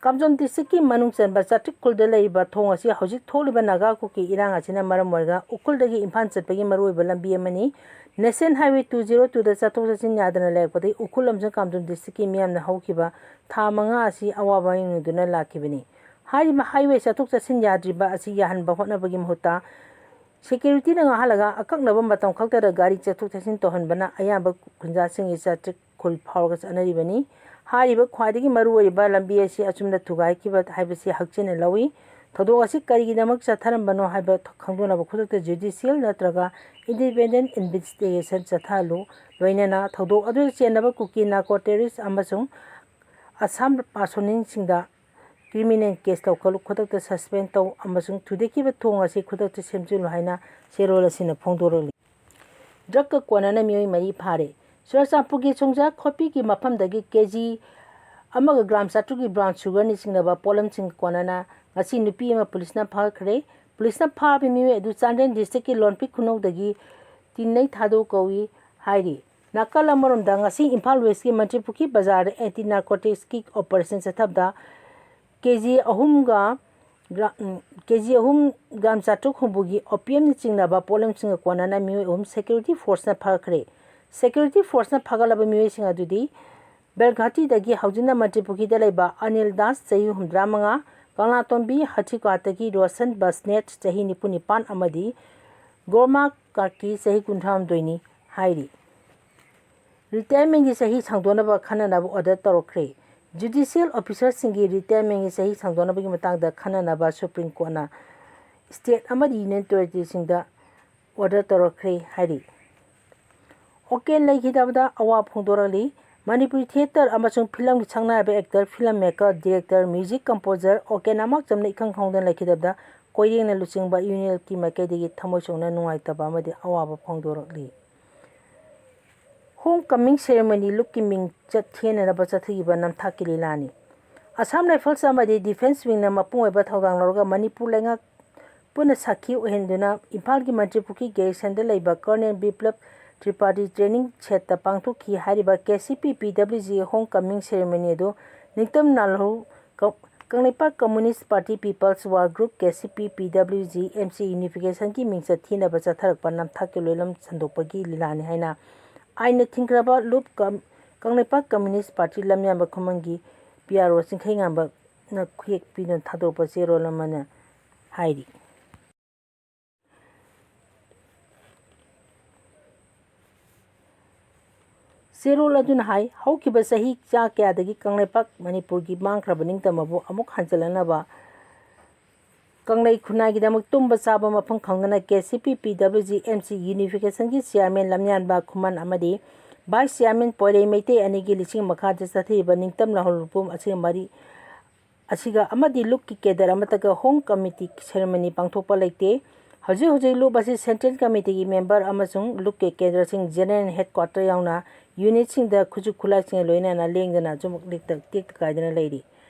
ꯀꯥꯝꯖꯣꯡ districtꯀꯤ ꯃꯅꯨꯡ ꯆꯟꯕ ꯆꯥꯇ꯭ꯔꯤꯛ ꯈꯨꯜꯗ ꯂꯩꯔꯤꯕ ꯊꯣꯡ ꯑꯁꯤ ꯍꯧꯖꯤꯛ ꯊꯣꯛꯂꯤꯕ ꯅꯥꯒꯥ ꯀꯨꯀꯤ ꯏꯔꯥꯡ ꯑꯁꯤꯅ ꯃꯔꯝ ꯑꯣꯏꯔꯒ ꯎꯈ꯭ꯔꯨꯜꯗꯒꯤ ꯏꯝꯐꯥꯜ ꯆꯠꯄꯒꯤ ꯃꯔꯨꯑꯣꯏꯕ ꯂꯝꯕꯤ ꯑꯃꯅꯤ꯫ National Highway two zero two ꯗ ꯆꯠꯊꯣꯛ ꯆꯠꯁꯤꯟ ꯌꯥꯗꯅ ꯂꯩꯔꯛꯄꯗꯒꯤ ꯎꯈ꯭ꯔꯨꯜ ꯑꯃꯁꯨꯡ ꯀꯥꯝꯖꯣꯡ district ꯀꯤ ꯃꯤꯌꯥꯝꯅ ꯍꯧꯈꯤꯕ ꯊꯥ ꯃꯉꯥ ꯑꯁꯤ ꯑꯋꯥꯕ ꯃꯥꯌꯣꯛꯅꯗꯨꯅ ꯂꯥꯛꯈꯤꯕꯅꯤ꯫ ꯍꯥꯏꯔꯤꯕ highway ꯆꯠꯊꯣꯛ ꯆꯠꯁꯤꯟ ꯌꯥꯗ꯭ꯔꯤꯕ ꯑꯁꯤ ꯌꯥꯍꯟꯕ ꯍꯣꯠꯅꯕꯒꯤ ꯃꯍꯨꯠꯇ security ꯅ ꯉꯥꯛꯍꯜꯂꯒ ꯑꯀꯛꯅꯕ ꯃꯇꯝ ꯈꯛꯇꯗ ꯒꯥꯔꯤ ꯆꯠꯊꯣꯛ ꯆꯠꯁꯤꯟ ꯇꯧꯍꯟꯕꯅ ꯑꯌꯥꯝꯕ ꯈꯨꯟꯖꯥꯁꯤꯡꯒꯤ ꯆꯥꯇ꯭ꯔꯤꯛ ꯈꯨꯜ ꯐꯥꯎꯔꯒ ꯆꯠꯅꯔꯤꯕꯅꯤ꯫ ꯍꯥꯏꯔꯤꯕ ꯈ꯭ꯋꯥꯏꯗꯒꯤ ꯃꯔꯨꯑꯣꯏꯕ ꯂꯝꯕꯤ ꯑꯁꯤ ꯑꯆꯨꯝꯅ ꯊꯨꯒꯥꯏꯈꯤꯕ ꯍꯥꯏꯕꯁꯤ ꯍꯛꯆꯤꯟꯅ ꯂꯧꯏ꯫ ꯊꯧꯗꯣꯛ ꯑꯁꯤ ꯀꯔꯤꯒꯤꯗꯃꯛ ꯆꯠꯊꯔꯝꯕꯅꯣ ꯍꯥꯏꯕ ꯈꯪꯗꯣꯛꯅꯕ ꯈꯨꯗꯛꯇ judicial ꯅꯠꯇ꯭ꯔꯒ independent investigation ꯆꯠꯊꯍꯜꯂꯨ꯫ ꯂꯣꯏꯅꯅ ꯊꯧꯗꯣꯛ ꯑꯗꯨꯗ ꯆꯦꯟꯅꯕ ꯀꯨꯀꯤ narco terrorist ꯑꯃꯁꯨꯡ ꯑꯁꯥꯝ ꯄꯥꯁꯣꯅꯤꯡꯁꯤꯡꯗ criminal case ꯂꯧꯈꯠꯂꯨ꯫ ꯈꯨꯗꯛꯇ suspend ꯇꯧ ꯑꯃꯁꯨꯡ ꯊꯨꯗꯦꯛꯈꯤꯕ ꯊꯣꯡ ꯑꯁꯤ ꯈꯨꯗꯛꯇ ꯁꯦꯝꯖꯤꯜꯂꯨ ꯍꯥꯏꯅ ꯆꯦꯔꯣꯜ ꯑꯁꯤꯅ ꯐꯣꯡꯗꯣꯔꯛꯂꯤ꯫ Drug ꯀ ꯀꯣꯟꯅꯅ ꯃꯤꯑꯣꯏ ꯃꯔꯤ ꯐꯥꯔꯦ꯫ ꯆꯨꯔꯆꯥꯟꯄꯨꯔꯒꯤ ꯁꯣꯡꯖꯥ ꯈꯣꯠꯄꯤꯒꯤ ꯃꯐꯝꯗꯒꯤ ꯀꯦ ꯖꯤ ꯑꯃꯒ ꯒ꯭ꯔꯥꯝ ꯆꯥꯇ꯭ꯔꯨꯛꯀꯤ brown sugar ꯅ ꯆꯤꯡꯅꯕ ꯄꯣꯠꯂꯝꯁꯤꯡ ꯀꯣꯟꯅꯅ ꯉꯁꯤ ꯅꯨꯄꯤ ꯑꯃ ꯄꯨꯂꯤꯁꯅ ꯐꯥꯈ꯭ꯔꯦ꯫ ꯄꯨꯂꯤꯁꯅ ꯐꯥꯕ ꯃꯤꯑꯣꯏ ꯑꯗꯨ ꯆꯥꯟꯗꯦꯜ district ꯀꯤ ꯂꯣꯟꯄꯤ ꯈꯨꯅꯧꯗꯒꯤ ꯇꯤꯟꯅꯩ ꯊꯥꯗꯣ ꯀꯧꯏ ꯍꯥꯏꯔꯤ꯫ ꯅꯥꯀꯜ ꯑꯃꯔꯣꯝꯗ ꯉꯁꯤ ꯏꯝꯐꯥꯜ West ꯀꯤ ꯃꯟꯇ꯭ꯔꯤꯄꯨꯈ꯭ꯔꯤ ꯕꯖꯥꯔꯗ anti narcotics ꯀꯤ operation ꯆꯠꯊꯕꯗ ꯀꯦ ꯖꯤ ꯑꯍꯨꯝꯒ ꯒ꯭ꯔꯥ-, ꯎꯝ, ꯀꯦ ꯖꯤ ꯑꯍꯨꯝ ꯒ꯭ꯔꯥꯝ ꯆꯥꯇ꯭ꯔꯨꯛ ꯍꯨꯝꯐꯨꯒꯤ opium ꯅ ꯆꯤꯡꯅꯕ ꯄꯣꯠꯂꯝꯁꯤꯡꯒ ꯀꯣꯟꯅꯅ ꯃꯤꯑꯣꯏ ꯑꯍꯨꯝ security force ꯅ ꯐꯥꯈ꯭ꯔꯦ꯫ Security force ꯅ ꯐꯥꯒꯠꯂꯕ ꯃꯤꯑꯣꯏꯁꯤꯡ ꯑꯗꯨꯗꯤ ꯕꯦꯜꯘꯥꯇꯤꯗꯒꯤ ꯍꯧꯖꯤꯛꯅ ꯃꯟꯇ꯭ꯔꯤꯄꯨꯈ꯭ꯔꯤꯗ ꯂꯩꯕ ꯑꯅꯤꯜ ꯗꯥꯁ, ꯆꯍꯤ ꯍꯨꯝꯗ꯭ꯔꯥ ꯃꯉꯥ, ꯀꯪꯂꯥꯇꯣꯝꯕꯤ ꯍꯊꯤꯀꯥꯠꯇꯒꯤ ꯔꯣꯁꯟ ꯕꯁꯅꯦꯠ, ꯆꯍꯤ ꯅꯤꯐꯨ ꯅꯤꯄꯥꯟ, ꯑꯃꯗꯤ ꯒꯣꯔꯃꯥ ꯀꯥꯔꯀꯤ, ꯆꯍꯤ ꯀꯨꯟꯊ꯭ꯔꯥ ꯍꯨꯝꯗꯣꯏꯅꯤ ꯍꯥꯏꯔꯤ꯫ Retirement ꯀꯤ ꯆꯍꯤ ꯁꯥꯡꯗꯣꯛꯅꯕ ꯈꯟꯅꯅꯕ order ꯇꯧꯔꯛꯈ꯭ꯔꯦ꯫ Judicial officer ꯁꯤꯡꯒꯤ retirement ꯀꯤ ꯆꯍꯤ ꯁꯥꯡꯗꯣꯛꯅꯕꯒꯤ ꯃꯇꯥꯡꯗ ꯈꯟꯅꯅꯕ Supreme Court ꯅ state ꯑꯃꯗꯤ union territory ꯁꯤꯡꯗ order ꯇꯧꯔꯛꯈ꯭ꯔꯦ ꯍꯥꯏꯔꯤ꯫ ꯑꯣꯀꯦꯟ ꯂꯩꯈꯤꯗꯕꯗ ꯑꯋꯥꯕ ꯐꯣꯡꯗꯣꯔꯛꯂꯤ꯫ ꯃꯅꯤꯄꯨꯔꯤ theatre ꯑꯃꯁꯨꯡ film ꯒꯤ ꯁꯛꯅꯥꯏꯕ actor, film maker, director, music composer ꯑꯣꯀꯦꯟ ꯑꯃ ꯆꯝꯅ ꯏꯈꯪ ꯈꯪꯍꯧꯗꯅ ꯂꯩꯈꯤꯗꯕꯗ ꯀꯣꯏꯔꯦꯡꯅ ꯂꯨꯆꯤꯡꯕ union ꯀꯤ ꯃꯥꯏꯀꯩꯗꯒꯤ ꯊꯃꯣꯏ ꯁꯣꯛꯅ ꯅꯨꯡꯉꯥꯏꯇꯕ ꯑꯃꯗꯤ ꯑꯋꯥꯕ ꯐꯣꯡꯗꯣꯔꯛꯂꯤ꯫ Home coming ceremony ꯂꯨꯞꯀꯤ ꯃꯤꯡꯆꯠ ꯍꯦꯟꯅꯅꯕ ꯆꯠꯊꯈꯤꯕ ꯅꯝꯊꯥꯛꯀꯤ ꯂꯤꯂꯥꯅꯤ꯫ Assam Rifles ꯑꯃꯗꯤ Defence Wing ꯅ ꯃꯄꯨꯡ ꯑꯣꯏꯕ ꯊꯧꯗꯥꯡ ꯂꯧꯔꯒ ꯃꯅꯤꯄꯨꯔ ꯂꯩꯉꯥꯛ ꯄꯨꯟꯅ ꯁꯥꯈꯤ ꯑꯣꯏꯍꯟꯗꯨꯅ ꯏꯝꯐꯥꯜꯒꯤ ꯃꯟꯇ꯭ꯔꯤꯄꯨꯈ꯭ꯔꯤ garrison ꯗ ꯂꯩꯕ Colonel Biplab Tripathi training shed ꯇ ꯄꯥꯡꯊꯣꯛꯈꯤ꯫ ꯍꯥꯏꯔꯤꯕ K C P P W G home coming ceremony ꯑꯗꯨ ꯅꯤꯡꯇꯝ ꯅꯥꯜꯍꯧ ꯀ-, Kangleipak Communist Party People's War Group, K C P, P W G, M C Unification ꯒꯤ ꯃꯤꯡꯆꯠ ꯊꯤꯅꯕ ꯆꯠꯊꯔꯛꯄ ꯅꯝꯊꯥꯛꯀꯤ ꯂꯣꯏꯂꯝ ꯁꯟꯗꯣꯛꯄꯒꯤ ꯂꯤꯂꯥꯅꯤ ꯍꯥꯏꯅ ꯑꯥꯏꯟꯅ ꯊꯤꯡꯈ꯭ꯔꯕ ꯂꯨꯞ ꯀꯝ-, Kangleipak Communist Party ꯂꯝꯌꯥꯟꯕ ꯈꯨꯃꯟꯒꯤ P R O ꯆꯤꯡꯈꯩꯉꯥꯟꯕꯅ ꯈꯨꯌꯦꯛ ꯄꯤꯗꯨꯅ ꯊꯥꯗꯣꯔꯛꯄ ꯆꯦꯔꯣꯜ ꯑꯃꯅ ꯍꯥꯏꯔꯤ꯫ ꯆꯦꯔꯣꯜ ꯑꯗꯨꯅ ꯍꯥꯏ, ꯍꯧꯈꯤꯕ ꯆꯍꯤ ꯆꯥ ꯀꯌꯥꯗꯒꯤ ꯀꯪꯂꯩꯄꯥꯛ ꯃꯅꯤꯄꯨꯔꯒꯤ ꯃꯥꯡꯈ꯭ꯔꯕ ꯅꯤꯡꯇꯝ ꯑꯕꯨ ꯑꯃꯨꯛ ꯍꯟꯖꯤꯜꯂꯛꯅꯕ ꯀꯪꯂꯩ ꯈꯨꯟꯅꯥꯏꯒꯤꯗꯃꯛ ꯇꯨꯝꯕ ꯆꯥꯕ ꯃꯐꯝ ꯈꯪꯗꯅ K C P, P W G, M C Unification ꯒꯤ Chairman ꯂꯝꯌꯥꯟꯕ ꯈꯨꯃꯟ ꯑꯃꯗꯤ Vice Chairman ꯄꯣꯏꯔꯩ ꯃꯩꯇꯩ ꯑꯅꯤꯒꯤ ꯂꯤꯁꯤꯡ ꯃꯈꯥꯗ ꯆꯠꯊꯔꯤꯕ ꯅꯤꯡꯇꯝ ꯂꯥꯍꯣꯜ ꯄꯨꯝ ꯑꯁꯤꯒ ꯃꯔꯤ ꯑꯁꯤꯒ ꯑꯃꯗꯤ ꯂꯨꯞꯀꯤ cadre ꯑꯃꯠꯇꯒ home committee ceremony ꯄꯥꯡꯊꯣꯛꯄ ꯂꯩꯇꯦ꯫ ꯍꯧꯖꯤꯛ ꯍꯧꯖꯤꯛ ꯂꯨꯞ ꯑꯁꯤ Central Committee ꯒꯤ member ꯑꯃꯁꯨꯡ ꯂꯨꯞꯀꯤ cadre ꯁꯤꯡ General Headquarter ꯌꯥꯎꯅ unit ꯁꯤꯡꯗ ꯈꯨꯠꯁꯨ ꯈꯨꯠꯂꯥꯏꯁꯤꯡꯒ ꯂꯣꯏꯅꯅ ꯂꯦꯡꯗꯅ ꯑꯆꯨꯝꯕ ꯂꯤꯛꯇ ꯇꯦꯛꯇ ꯀꯥꯏꯗꯅ ꯂꯩꯔꯤ꯫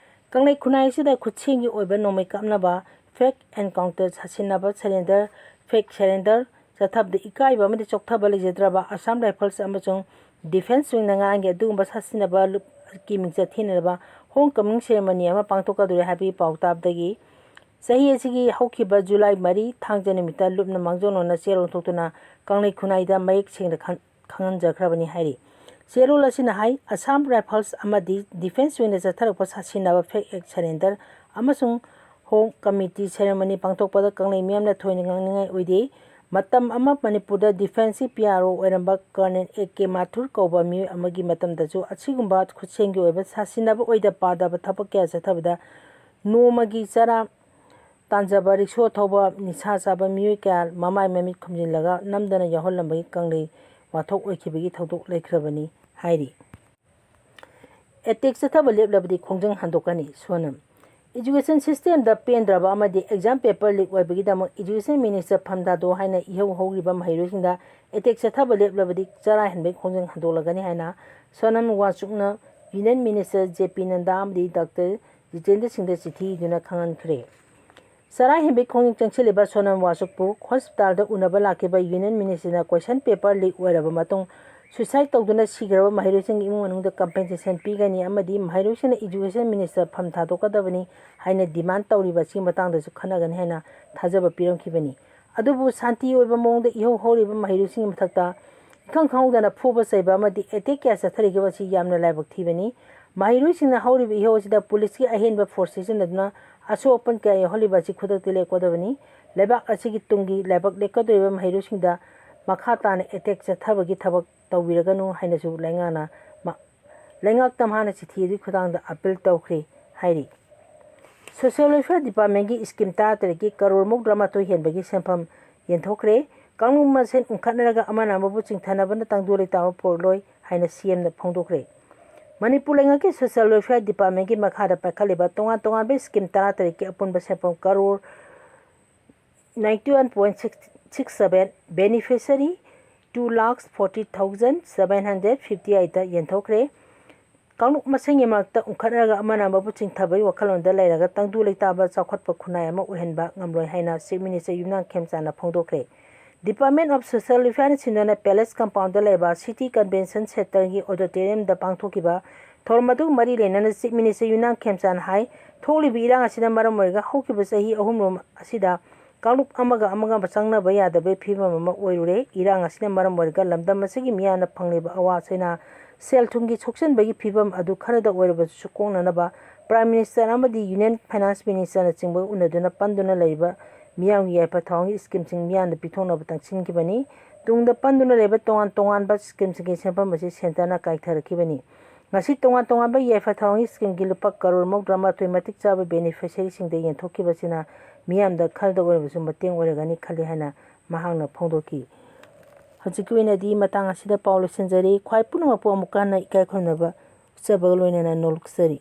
ꯀꯪꯂꯩ ꯈꯨꯟꯅꯥꯏ ꯑꯁꯤꯗ ꯈꯨꯠꯁꯦꯝꯒꯤ ꯑꯣꯏꯕ ꯅꯣꯡꯃꯩ ꯀꯥꯞꯅꯕ, fake encounter, ꯁꯥꯁꯤꯟꯅꯕ, surrender, fake surrender, ꯆꯠꯊꯕꯗ ꯏꯀꯥꯏꯕ ꯑꯃꯗꯤ ꯆꯣꯛꯊꯕ ꯂꯩꯖꯗ꯭ꯔꯕ Assam Rifles ꯑꯃꯁꯨꯡ Defence Wing ꯅ ꯉꯔꯥꯡꯒꯤ ꯑꯗꯨꯒꯨꯝꯕ ꯁꯥꯁꯤꯟꯅꯕ ꯂꯨꯞꯀꯤ ꯃꯤꯡꯆꯠ ꯊꯤꯅꯅꯕ home coming ceremony ꯑꯃ ꯄꯥꯡꯊꯣꯛꯀꯗꯧꯔꯤ ꯍꯥꯏꯕꯒꯤ ꯄꯥꯎ ꯇꯥꯕꯗꯒꯤ ꯆꯍꯤ ꯑꯁꯤꯒꯤ ꯍꯧꯈꯤꯕ ꯖꯨꯂꯥꯏ ꯃꯔꯤ ꯊꯥꯡꯖ ꯅꯨꯃꯤꯠꯇ ꯂꯨꯞꯅ ꯃꯥꯡꯖꯧꯅꯅ ꯆꯦꯔꯣꯜ ꯊꯣꯛꯇꯨꯅ ꯀꯪꯂꯩ ꯈꯨꯟꯅꯥꯏꯗ ꯃꯌꯦꯛ ꯁꯦꯡꯅ ꯈꯪ-, ꯈꯪꯍꯟꯖꯈ꯭ꯔꯕꯅꯤ ꯍꯥꯏꯔꯤ꯫ ꯆꯦꯔꯣꯜ ꯑꯁꯤꯅ ꯍꯥꯏ, Assam Rifles ꯑꯃꯗꯤ Defence Wing ꯅ ꯆꯠꯊꯔꯛꯄ ꯁꯥꯁꯤꯟꯅꯕ fake act surrender ꯑꯃꯁꯨꯡ home committee ceremony ꯄꯥꯡꯊꯣꯛꯄꯗ ꯀꯪꯂꯩ ꯃꯤꯌꯥꯝꯅ ꯊꯣꯏꯅ ꯉꯥꯡꯅꯤꯡꯉꯥꯏ ꯑꯣꯏꯗꯦ꯫ ꯃꯇꯝ ꯑꯃ ꯃꯅꯤꯄꯨꯔꯗ Defence ꯀꯤ P R O ꯑꯣꯏꯔꯝꯕ Colonel A K ꯃꯥꯊꯨꯔ ꯀꯧꯕ ꯃꯤꯑꯣꯏ ꯑꯃꯒꯤ ꯃꯇꯝꯗꯁꯨ ꯑꯁꯤꯒꯨꯝꯕ ꯈꯨꯠꯁꯦꯝꯒꯤ ꯑꯣꯏꯕ ꯁꯥꯁꯤꯟꯅꯕ ꯑꯣꯏꯗ ꯄꯥꯗꯕ ꯊꯕꯛ ꯀꯌꯥ ꯆꯠꯊꯕꯗ ꯅꯣꯡꯃꯒꯤ ꯆꯔꯥ ꯇꯥꯟꯖꯕ, ꯔꯤꯛꯁꯣ ꯊꯧꯕ, ꯅꯤꯁꯥ ꯆꯥꯕ ꯃꯤꯑꯣꯏ ꯀꯌꯥ ꯃꯃꯥꯏ ꯃꯃꯤꯠ ꯈꯨꯝꯖꯤꯜꯂꯒ ꯅꯝꯗꯅ ꯌꯥꯎꯍꯜꯂꯝꯕꯒꯤ ꯀꯪꯂꯩ ꯋꯥꯊꯣꯛ ꯑꯣꯏꯈꯤꯕꯒꯤ ꯊꯧꯗꯣꯛ ꯂꯩꯈ꯭ꯔꯕꯅꯤ ꯍꯥꯏꯔꯤ꯫ Attack ꯆꯠꯊꯕ ꯂꯦꯞꯂꯕꯗꯤ ꯈꯣꯡꯖꯪ ꯍꯟꯗꯣꯛꯀꯅꯤ, ꯁꯣꯅꯝ꯫ Education system ꯗ ꯄꯦꯟꯗ꯭ꯔꯕ ꯑꯃꯗꯤ exam paper leak ꯑꯣꯏꯕꯒꯤꯗꯃꯛ Education Minister ꯐꯝ ꯊꯥꯗꯣꯛ ꯍꯥꯏꯅ ꯏꯍꯧ ꯍꯧꯔꯤꯕ ꯃꯍꯩꯔꯣꯏꯁꯤꯡꯗ attack ꯆꯠꯊꯕ ꯂꯦꯞꯂꯕꯗꯤ ꯆꯔꯥ ꯍꯦꯟꯕꯒꯤ ꯈꯣꯡꯖꯪ ꯍꯟꯗꯣꯛꯂꯒꯅꯤ ꯍꯥꯏꯅ Sonam ꯋꯥꯆꯨꯛꯅ Union Minister J P Nadda ꯑꯃꯗꯤ Doctor ꯖꯤꯇꯦꯟꯗ꯭ꯔ ꯁꯤꯡꯗ ꯆꯤꯊꯤ ꯏꯗꯨꯅ ꯈꯪꯍꯟꯈ꯭ꯔꯦ꯫ ꯆꯔꯥ ꯍꯦꯟꯕꯒꯤ ꯈꯣꯡꯖꯪ ꯆꯪꯁꯤꯜꯂꯤꯕ ꯁꯣꯅꯝ ꯋꯥꯆꯨꯛꯄꯨ hospital ꯗ ꯎꯅꯕ ꯂꯥꯛꯈꯤꯕ Union Minister ꯅ question paper leak ꯑꯣꯏꯔꯕ ꯃꯇꯨꯡ ꯁꯨꯏꯁꯥꯏꯠ ꯇꯧꯗꯨꯅ ꯁꯤꯈ꯭ꯔꯕ ꯃꯍꯩꯔꯣꯏꯁꯤꯡꯒꯤ ꯏꯃꯨꯡ ꯃꯅꯨꯡꯗ ꯀꯝꯄꯦꯟꯁꯦꯁꯟ ꯄꯤꯒꯅꯤ ꯑꯃꯗꯤ ꯃꯍꯩꯔꯣꯏꯁꯤꯡꯅ ꯏꯖꯨꯀꯦꯁꯟ ꯃꯤꯅꯤꯁꯇꯔ ꯐꯝ ꯊꯥꯗꯣꯛꯀꯗꯕꯅꯤ ꯍꯥꯏꯅ ꯗꯤꯃꯥꯟ ꯇꯧꯔꯤꯕ ꯑꯁꯤꯒꯤ ꯃꯇꯥꯡꯗꯁꯨ ꯈꯟꯅꯒꯅꯤ ꯍꯥꯏꯅ ꯊꯥꯖꯕ ꯄꯤꯔꯝꯈꯤꯕꯅꯤ꯫ ꯑꯗꯨꯕꯨ ꯁꯥꯟꯇꯤ ꯑꯣꯏꯕ ꯃꯑꯣꯡꯗ ꯏꯍꯧ ꯍꯧꯔꯤꯕ ꯃꯍꯩꯔꯣꯏꯁꯤꯡꯒꯤ ꯃꯊꯛꯇ ꯏꯈꯪ ꯈꯪꯍꯧꯗꯅ ꯐꯨꯕ ꯆꯩꯕ ꯑꯃꯗꯤ ꯑꯦꯇꯦꯛ ꯀꯌꯥ ꯆꯠꯊꯔꯤꯕ ꯑꯁꯤ ꯌꯥꯝꯅ ꯂꯥꯏꯕꯛ ꯊꯤꯕꯅꯤ꯫ ꯃꯍꯩꯔꯣꯏꯁꯤꯡꯅ ꯍꯧꯔꯤꯕ ꯏꯍꯧ ꯑꯁꯤꯗ ꯄꯨꯂꯤꯁꯀꯤ ꯑꯍꯦꯟꯕ ꯐꯣꯔꯁ ꯁꯤꯖꯤꯟꯅꯗꯨꯅ ꯑꯁꯣꯛ ꯑꯄꯟ ꯀꯌꯥ ꯌꯥꯎꯍꯜꯂꯤꯕ ꯑꯁꯤ ꯈꯨꯗꯛꯇ ꯂꯦꯞꯀꯗꯕꯅꯤ꯫ ꯂꯩꯕꯥꯛ ꯑꯁꯤꯒꯤ ꯇꯨꯡꯒꯤ ꯂꯥꯏꯕꯛ ꯂꯦꯞꯀꯗꯧꯔꯤꯕ ꯃꯍꯩꯔꯣꯏꯁꯤꯡꯗ ꯃꯈꯥ ꯇꯥꯅ ꯑꯦꯇꯦꯛ ꯆꯠꯊꯕꯒꯤ ꯊꯕꯛ ꯇꯧꯕꯤꯔꯒꯅꯨ ꯍꯥꯏꯅꯁꯨ ꯂꯩꯉꯥꯛꯅ ꯃ-, ꯂꯩꯉꯥꯛꯇ ꯃꯍꯥꯛꯅ ꯆꯤꯊꯤ ꯑꯗꯨꯒꯤ ꯈꯨꯊꯥꯡꯗ ꯑꯄꯤꯜ ꯇꯧꯈ꯭ꯔꯤ ꯍꯥꯏꯔꯤ꯫ ꯁꯣꯁꯤꯌꯦꯜ ꯋꯦꯜꯐꯤꯌꯥꯔ ꯗꯤꯄꯥꯔꯠꯃꯦꯟꯒꯤ ꯁ꯭ꯀꯤꯝ ꯇꯔꯥꯇꯔꯦꯠꯀꯤ ꯀꯔꯣꯔ ꯃꯧꯗ꯭ꯔꯥ ꯃꯥꯊꯣꯏ ꯍꯦꯟꯕꯒꯤ ꯁꯦꯟꯐꯝ ꯌꯦꯟꯊꯣꯛꯈ꯭ꯔꯦ꯫ ꯀꯥꯡꯂꯨꯞ ꯃꯁꯦꯟ ꯎꯪꯈꯠꯅꯔꯒ ꯑꯃꯅ ꯑꯃꯕꯨ ꯆꯤꯡꯊꯅꯕꯅ ꯇꯪꯗꯨ ꯂꯩꯇꯥꯕ ꯄꯨꯔꯛꯂꯣꯏ ꯍꯥꯏꯅ ꯁꯤ ꯑꯦꯝꯅ ꯐꯣꯡꯗꯣꯛꯈ꯭ꯔꯦ꯫ ꯃꯅꯤꯄꯨꯔ ꯂꯩꯉꯥꯛꯀꯤ ꯁꯣꯁꯤꯌꯦꯜ ꯋꯦꯜꯐꯤꯌꯥꯔ ꯗꯤꯄꯥꯔꯠꯃꯦꯟꯒꯤ ꯃꯈꯥꯗ ꯄꯥꯏꯈꯠꯂꯤꯕ ꯇꯣꯉꯥꯟ ꯇꯣꯉꯥꯟꯕ ꯁ꯭ꯀꯤꯝ ꯇꯔꯥꯇꯔꯦꯠꯀꯤ ꯑꯄꯨꯟꯕ ꯁꯦꯟꯐꯝ crore ninety one point six seven, beneficiary two lakh forty thousand seven hundred fifty eight ꯌꯦꯟꯊꯣꯛꯈ꯭ꯔꯦ꯫ ꯀꯥꯡꯂꯨꯞ ꯃꯁꯦꯟꯒꯤ ꯃꯔꯛꯇ ꯎꯪꯈꯠꯅꯔꯒ ꯑꯃꯅ ꯑꯃꯕꯨ ꯆꯤꯡꯊꯕꯒꯤ ꯋꯥꯈꯜꯂꯣꯟꯗ ꯂꯩꯔꯒ ꯇꯪꯗꯨ ꯂꯩꯇꯥꯕ ꯆꯥꯎꯈꯠꯄ ꯈꯨꯟꯅꯥꯏ ꯑꯃ ꯑꯣꯏꯍꯟꯕ ꯉꯝꯂꯣꯏ ꯍꯥꯏꯅ ꯆꯤꯞ ꯃꯤꯅꯤꯁꯇꯔ ꯌꯨꯝꯅꯥꯝ ꯈꯦꯝꯆꯥꯟꯅ ꯐꯣꯡꯗꯣꯛꯈ꯭ꯔꯦ꯫ ꯗꯤꯄꯥꯔꯠꯃꯦꯟ ꯑꯣꯐ ꯁꯣꯁꯤꯌꯦꯜ ꯋꯦꯜꯐꯤꯌꯥꯔꯅ ꯁꯤꯟꯗꯨꯅ ꯄꯦꯂꯦꯁ ꯀꯝꯄꯥꯎꯟꯗ ꯂꯩꯕ ꯁꯤꯇꯤ ꯀꯟꯚꯦꯟꯁꯟ ꯁꯦꯟꯇꯔꯒꯤ ꯑꯣꯗꯤꯇꯣꯔꯤꯌꯝꯗ ꯄꯥꯡꯊꯣꯛꯈꯤꯕ ꯊꯧꯔꯝ ꯑꯗꯨꯒ ꯃꯔꯤ ꯂꯩꯅꯅ ꯆꯤꯞ ꯃꯤꯅꯤꯁꯇꯔ ꯌꯨꯝꯅꯥꯝ ꯈꯦꯝꯆꯥꯟ ꯍꯥꯏ, ꯊꯣꯛꯂꯤꯕ ꯏꯔꯥꯡ ꯑꯁꯤꯅ ꯃꯔꯝ ꯑꯣꯏꯔꯒ ꯍꯧꯈꯤꯕ ꯆꯍꯤ ꯑꯍꯨꯝꯔꯣꯝ ꯑꯁꯤꯗ ꯀꯥꯡꯂꯨꯞ ꯑꯃꯒ ꯑꯃꯒ ꯆꯪꯅꯕ ꯌꯥꯗꯕꯒꯤ ꯐꯤꯕꯝ ꯑꯃ ꯑꯣꯏꯔꯨꯔꯦ꯫ ꯏꯔꯥꯡ ꯑꯁꯤꯅ ꯃꯔꯝ ꯑꯣꯏꯔꯒ ꯂꯝꯗꯝ ꯑꯁꯤꯒꯤ ꯃꯤꯌꯥꯝꯅ ꯐꯪꯂꯤꯕ ꯑꯋꯥ ꯆꯩꯅꯥ, ꯁꯦꯜ ꯊꯨꯝꯒꯤ ꯁꯣꯛꯆꯟꯕꯒꯤ ꯐꯤꯕꯝ ꯑꯗꯨ ꯈꯔꯗ ꯑꯣꯏꯔꯕꯁꯨ ꯀꯣꯛꯅꯅꯕ ꯄ꯭ꯔꯥꯏꯝ ꯃꯤꯅꯤꯁꯇꯔ ꯑꯃꯗꯤ ꯌꯨꯅꯤꯌꯟ ꯐꯥꯏꯅꯥꯟꯁ ꯃꯤꯅꯤꯁꯇꯔꯅꯆꯤꯡꯕ ꯎꯅꯗꯨꯅ ꯄꯟꯗꯨꯅ ꯂꯩꯔꯤꯕ ꯃꯤꯌꯥꯝꯒꯤ ꯌꯥꯏꯐ ꯊꯧꯔꯥꯡꯒꯤ ꯁ꯭ꯀꯤꯝꯁꯤꯡ ꯃꯤꯌꯥꯝꯗ ꯄꯤꯊꯣꯛꯅꯕ ꯇꯛꯁꯤꯟꯈꯤꯕꯅꯤ꯫ ꯇꯨꯡꯗ ꯄꯟꯗꯨꯅ ꯂꯩꯕ ꯇꯣꯉꯥꯟ ꯇꯣꯉꯥꯟꯕ ꯁ꯭ꯀꯤꯝꯁꯤꯡꯒꯤ ꯁꯦꯟꯐꯝ ꯑꯁꯤ ꯁꯦꯟꯇꯔꯅ ꯀꯥꯏꯊꯔꯛꯈꯤꯕꯅꯤ꯫ ꯉꯁꯤ ꯇꯣꯉꯥꯟ ꯇꯣꯉꯥꯟꯕ ꯌꯥꯏꯐ ꯊꯧꯔꯥꯡꯒꯤ ꯁ꯭ꯀꯤꯝꯒꯤ ꯂꯨꯄꯥ ꯀꯔꯣꯔ ꯃꯧꯗ꯭ꯔꯥ ꯃꯥꯊꯣꯏ ꯃꯇꯤꯛ ꯆꯥꯕ ꯕꯦꯅꯤꯐꯤꯁꯔꯤꯁꯤꯡꯗ ꯌꯦꯟꯊꯣꯛꯈꯤꯕꯁꯤꯅ ꯃꯤꯌꯥꯝꯗ ꯈꯔꯗ ꯑꯣꯏꯔꯕꯁꯨ ꯃꯇꯦꯡ ꯑꯣꯏꯔꯒꯅꯤ ꯈꯜꯂꯤ ꯍꯥꯏꯅ ꯃꯍꯥꯛꯅ ꯐꯣꯡꯗꯣꯛꯈꯤ꯫ ꯍꯧꯖꯤꯛꯀꯤ ꯑꯣꯏꯅꯗꯤ ꯃꯇꯥꯡ ꯑꯁꯤꯗ ꯄꯥꯎ ꯂꯣꯏꯁꯤꯟꯖꯔꯤ꯫ ꯈ꯭ꯋꯥꯏ ꯄꯨꯝꯅꯃꯛꯄꯨ ꯑꯃꯨꯛꯀ ꯍꯟꯅ ꯏꯀꯥꯏ ꯈꯨꯝꯅꯕ ꯎꯠꯆꯕꯒ ꯂꯣꯏꯅꯅ ꯅꯣꯂꯨꯛꯆꯔꯤ꯫